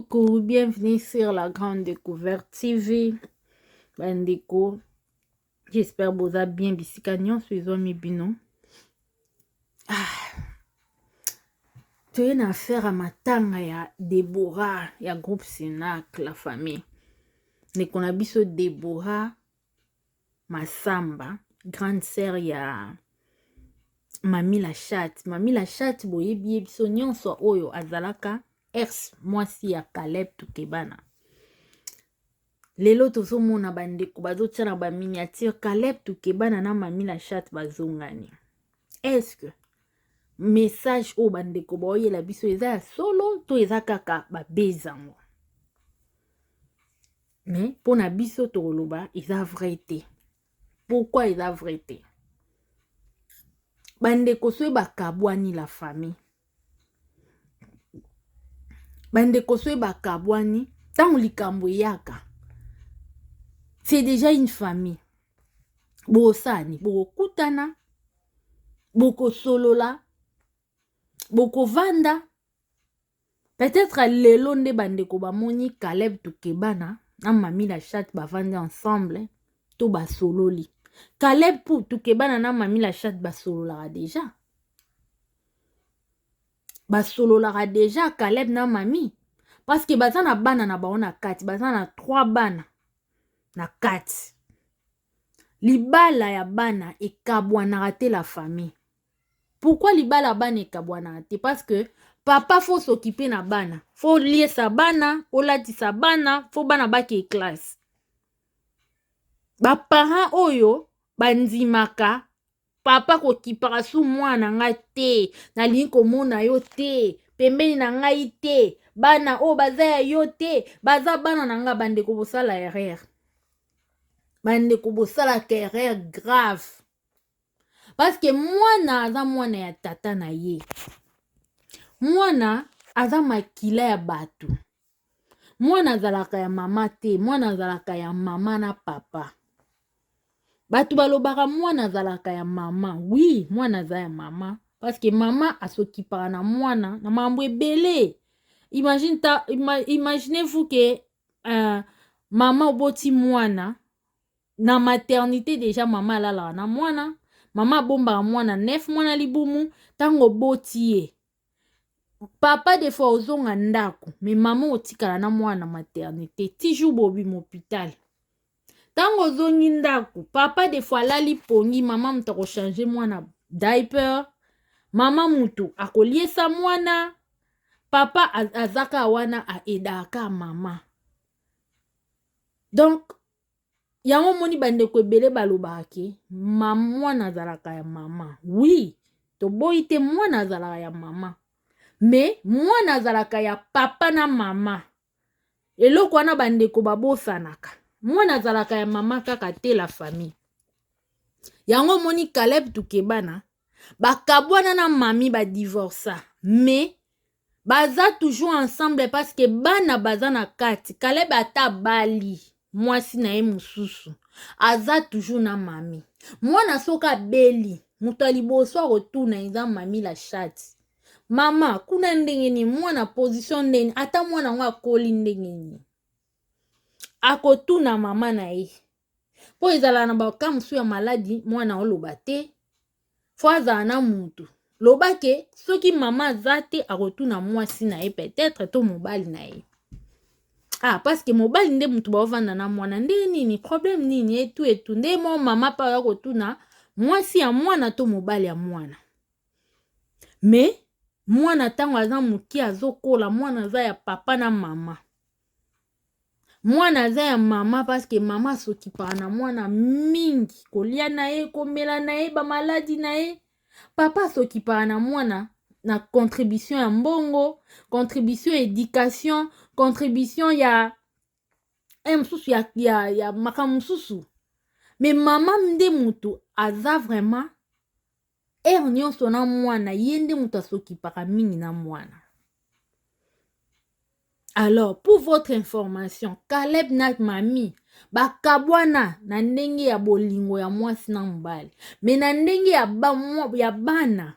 Coucou, bienvenue sur la Grande Découverte TV. Bandeko, j'espère boza bien bisika nyonso ezwami bino. Ah. Toye na affaire ya matanga ya Deborah ya groupe Sinac la famille. Ndeko na biso Deborah Masamba, grande sœur ya Mami la chatte. Mami la chatte boyebi ye biso nyonso oyo azalaka ex mwasi ya Caleb Tukebana. Lelo tozomona bandeko bazotia na ba miniature Caleb Tukebana na Mami la chatte bazongani. Est-ce que message oyo bandeko baoyela biso eza ya solo to eza kaka babezango? Mais mpo na biso tokoloba eza vrai te. Pourquoi eza vrai te? Bandeko soki bakabwani la famille, bandeko soki bakabwani, ntango likambo eyaka c'est déjà une famille. Bosani bokokutana, bokosolola, bokovanda. Peut-être lelo nde bandeko bamoni Caleb Tukebana na Mami la chatte bavandi ensemble to basololi. Caleb Tukebana na Mami la chatte basololaka déjà. Basololaka déjà Caleb na Mami parce que baza na bana na bango na kati, baza na 3 bana na kati. Libala ya bana ekabwanaka te la famille. Pourquoi libala bana ekabwanaka te? Parce que papa faut s'occuper na bana, faut liesa bana, olatisa bana, faut bana bake classe. Ba parents oyo bandimaka papa kokipaka su mwana nga te, nalingi komona yo te, pembeni na ngai te, bana oyo baza ya yo te, baza bana na nga. Bandeko bosala erreur, bandeko bosalaka erreur grave. Parce que mwana aza mwana ya tata na ye, mwana aza makila ya bato, mwana azalaka ya mama te, mwana azalaka ya mama na papa. Bato balobaka mwana azalaka ya mama. Oui, mwana aza ya mama parce que mama asokipaka na mwana na mambo ebele. Imagine ta, imaginez-vous que mama oboti mwana na maternité déjà, mama alalaka na mwana, mama abombaka mwana 9 mwana libumu. Ntango oboti ye, papa des fois ozonga ndako, me mama otikala na mwana na maternité ti jour bobima hôpital. Ntango ozongi ndako, papa des fois alali pongi, mama moto akochange mwana diaper, mama moto akoliesa mwana, papa azaka wana aedaka mama. Donc yango omoni bandeko ebele balobaka ke mwana azalaka ya mama. Oui, toboyi te, mwana azalaka ya mama, me mwana azalaka ya papa na mama. Eloko wana bandeko babosanaka, mwana azalaka ya mama kaka te la famille. Yango omoni Caleb Tukebana bakabwana na mami, badivorsa, mais baza toujours ensemble parce que bana baza na kati. Caleb ata bali mwasi na ye mosusu, aza toujours na mami. Mwana soki abeli, moto ya liboso akotuna eza Mami la chatte. Mama kuna ndenge nini, mwana position ndenge, ata mwana yango akoli ndenge nini, akotuna mama na ye. Mpo ezala na baka mosusu ya maladi, mwana oloba te, fo azala na mutu loba ke soki mama aza te, akotuna mwasi na ye peut-être to mobali na ye. Ah, parce que mobali nde mutu baovanda na mwana nde nini, problème nini etu etu nde mo mama mpe aya kotuna mwasi ya mwana to mobali ya mwana. Me mwana ntango aza moke azokola, mwana aza ya papa na mama, mwana aza ya mama parce que mama asokipaka na mwana mingi, kolia na ye, komela na ye, bamaladi na ye. Papa asokipaka na mwana na contribution ya mbongo, contribution ya éducation, contribution ya mosusu ya makambo mosusu. Me mama nde moto aza vraiment heure nyonso na mwana, ye nde moto asokipaka mingi na mwana. Alors, pour votre information, Caleb na mami bakabwana na ndenge ya bolingo ya mwasi na mobali, me na ndenge ya bana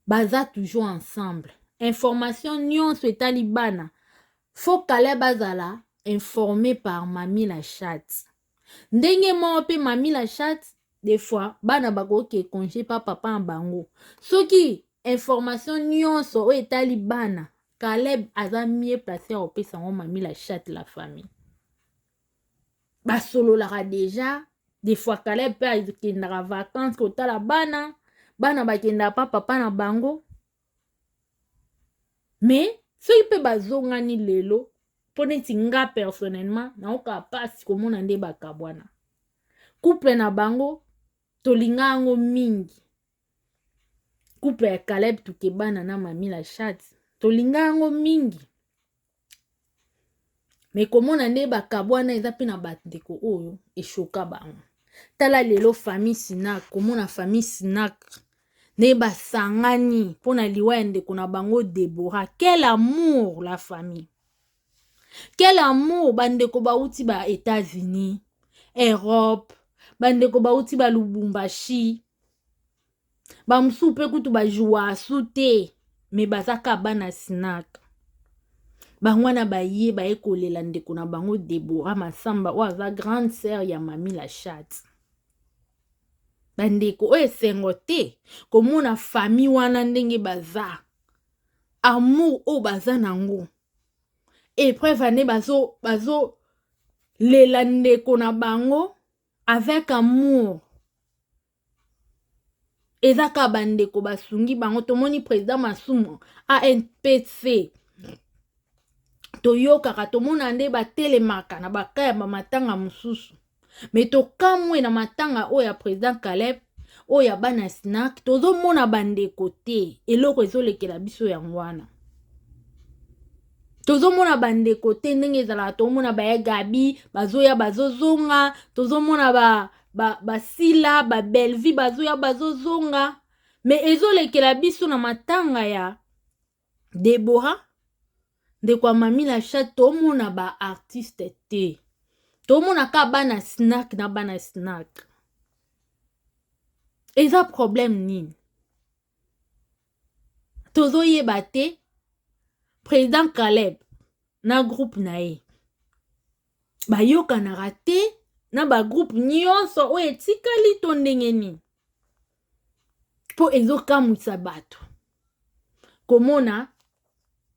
baza toujours ensemble. Information nyonso etali bana. Faut Caleb azala informé par Mamie la chatte. Ndenge moko mpe Mamie la chatte, des fois bana bakoki congé pa papa na bango. Soki information nyonso oyo etali bana, Caleb aza mieux placé ya kopesa yango Mamie la chatte, la famille. Basololaka déjà. Des fois Caleb mpe akendaka vacances kotala bana, bana bakendaka pa papa na bango. Mais soki mpe bazongani lelo, mpo neti nga personnellement naoka mpasi komona nde bakabwana. Couple na bango tolinga yango mingi, couple ya Caleb Tukebana na Mami la chatte, tolinga yango mingi. Me komona nde bakabwana eza mpe na bandeko oyo eshoka bango. Tala lelo famille Sinak, komona famille Sinak nde basangani mpona liwa ya ndeko na bango Debora. Quel amour, la famille, quel amour! Bandeko bauti ba États-Unis, Europe, bandeko bauti ba Lubumbashi, bamosusu mpe kutu bajwa su te, me baza kaka bana Sinak. Bango wana baye, baye kolela ndeko na bango Debora Masamba, oyo aza grande sœur ya Mami la chatte. Bandeko, oyo esengo te komona famille wana ndenge baza, amour oyo baza nango. Épreuve ane bazo bazo lela ndeko na bango avec amour. Eza kaka bandeko basungi bango. Tomoni président Masumu, ANPC, toyokaka, tomona nde batelemaka na baka ya bamatanga mosusu. Me tokamwe na matanga oyo ya président Caleb, oyo ya bana Snack, tozomona bandeko te. Eloko ezolekela biso yango wana, tozomona bandeko te. Ndenge ezalaka, tozomona baya Gabi bazoya, bazozonga, tozomona basila ba babelvi bazoya, bazozonga. Me ezolekela biso na matanga ya Debora, ndeko ya Mami la chatte, tomona baartiste te, tomona kaka bana Snack na bana Snack. Eza problème nini? Tozoyeba te. Président Caleb na groupe na ye bayokanaka te na bagroupe nyonso oyo etikali to ndenge nini? Mpo ezokamwisa bato komona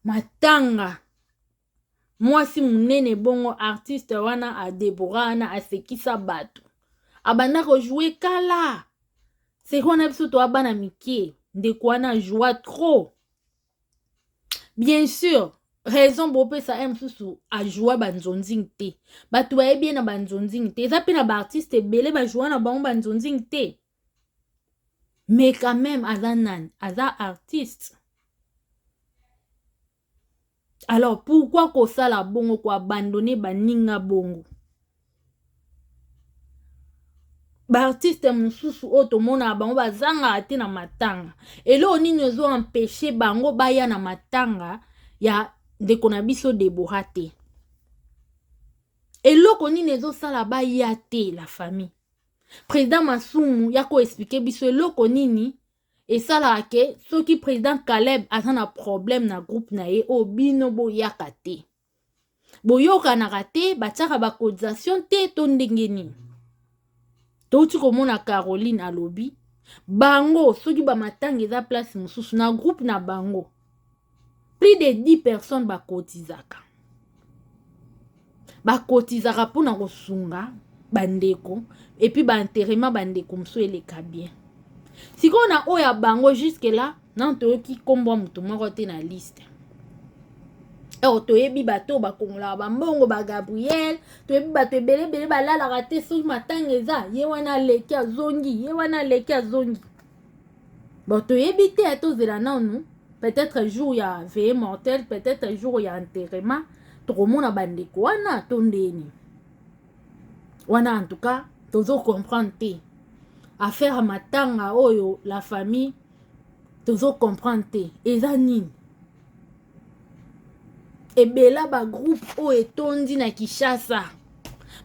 matanga mwasi monene bongo, artiste wana adebora wana asekisa bato, abanda kojouer kala seri wana, biso toya bana mike. Ndeko wana ajoua trop. Bien sûr, raison bopesa ye mosusu, ajoua banzonzingi te, bato bayebi ye na banzonzingi te. Eza mpe na baartiste ebele bajoua na bango banzonzingi te, mais quand même aza nani? Aza artiste. Alors pourquoi kosala bongo, koabandonner baninga bongo? Baartiste mosusu oyo tomonaka bango bazangaka te na matanga, eloko nini ezoempêcher bango baya na matanga ya ndeko na biso Debora te? Eloko nini ezosala baya te, la famille? Président Masumu ya koexpliquer biso eloko nini esalaka ke soki président Caleb aza na problème na groupe na ye oyo, bino boyaka te, boyokanaka te, batiaka bacotisation te to ndenge nini? Touti komona Caroline alobi bango soki bamatanga eza place mosusu, na groupe na bango plus de 10 personnes bakotizaka, bakotizaka mpona kosunga bandeko, et puis baenterrement bandeko mosusu eleka bien. Sikoyo na oyo ya bango, jusque là nano toyoki nkombo ya moto moko te na liste oyo. Toyebi bato oyo bakongolaka bambongo, bagabriel, toyebi bato ebele ebele balalaka te. Soki matanga eza, ye wana aleki azongi, ye wana aleki azongi. Bon, toyebi te, tozela nanu, peut-être jour ya veillée mortelle, peut-être jour ya enterrement, tokomona bandeko wana to ndeni wana. En tout cas tozocomprendre te affaire matanga oyo, la famille, tozocomprendre te eza nini. Ebela bagroupe oyo etondi na Kinshasa,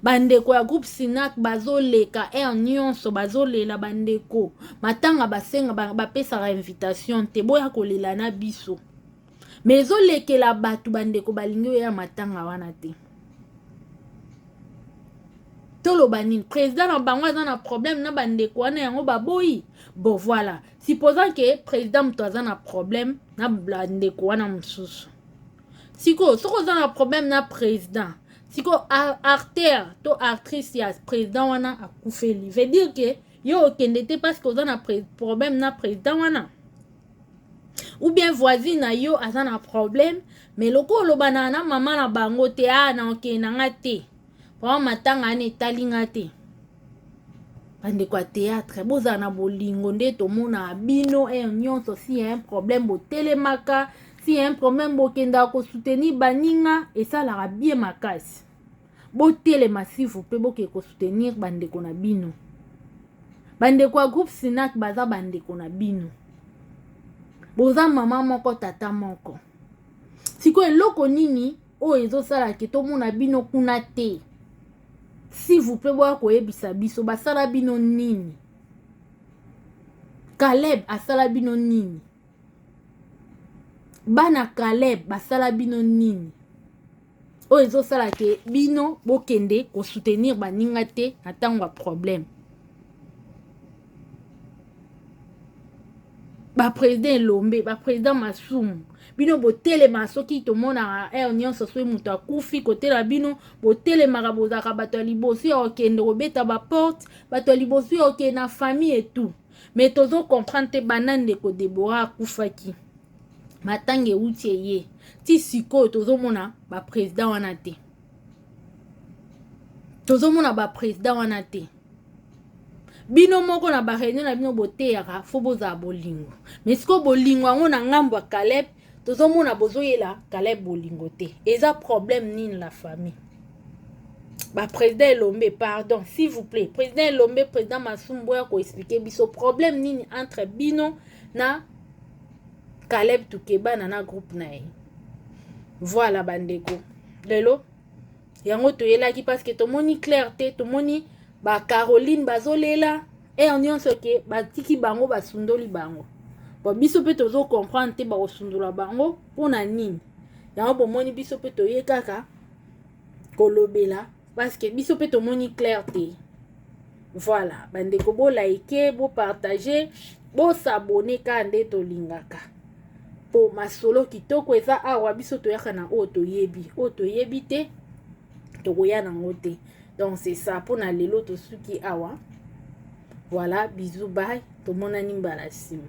bandeko ya groupe Sinac bazoleka heure nyonso, bazolela bandeko matanga, basenga, bapesaka invitation te, boya kolela na biso. Mais ezolekela bato, bandeko balingi oya matanga wana te. Toloba nini? Président na bango aza na problème na bandeko wana, yango baboyi. Bon, voilà, supposant que président moto aza na problème na bandeko wana mosusu. Sikoyo soki oza na problème na président, sikoyo acteur to actrice ya président wana akufeli, veut dire que yo okende te parce que oza na problème na président wana, ou bien voisine na yo aza na problème, mais loko oloba na mama na bango te, a na okende na nga te, vraiment matanga wana etali nga te. Bandeko ya théâtre, bozala na bolingo nde tomonaka bino heure nyonso. Si un problème, botelemaka. Si un problème, bokendaka kosoutenir baninga. Esalaka bien makasi. Botelema, s'il vous plaît, bokende kosoutenir bandeko na bino. Bandeko ya groupe Sinac baza bandeko na bino, boza mama moko, tata moko. Sikoyo eloko nini oyo ezosalaka tomona bino kuna te? S'il vous plaît, boya koyebisa biso basala bino nini. Caleb asala bino nini? Bana Caleb basala bino nini oyo ezosala ke bino bokende kosoutenir baninga te na ntango ya problème? Baprésident Elombe, baprésident Masumu, bino botelema. Soki tomonaka heure nyonso, soki moto akufi, kotela bino botelemaka, bozalaka bato ya liboso ya kokende kobeta baporte, bato ya liboso ya kokende na famille et tout. Mais tozocomprendre te, banda ndeko Debora akufaki, matanga euti eye, ti sikoyo tozomona baprésident wana te, tozomona baprésident wana te. Bino moko na baréunion na bino boteyaka fo bozala bolingo, mais sikoyo bolingo yango na ngambo ya Caleb, tozomona bozoyela Caleb bolingo te. Eza problème nini, la famille? Baprésident Elombe, pardon, s'il vous plaît, président Elombe, président Masumu, boya koexpliquer biso problème nini entre bino na Caleb Tukebana na groupe na ye. Voilà bandeko, lelo yango toyelaki parce que tomoni clair te. Tomoni bacaroline bazolela heure nyonso ke batiki bango, basundoli bango. Bon, biso mpe tozocomprendre te, bakosundola bango mpona nini? Yango bomoni biso mpe toye kaka kolobela parce que biso mpe tomoni clair te. Voilà bandeko, bolike, bopartage, bosabonner, kaka nde tolingaka mpo masolo kitoko eza awa. Biso toyaka na oyo toyebi, oyo toyebi te tokoya nango te. Donc c'est ça mpona lelo, tosuki awa. Voilà, bisous, bye, tomonani mbala nsima.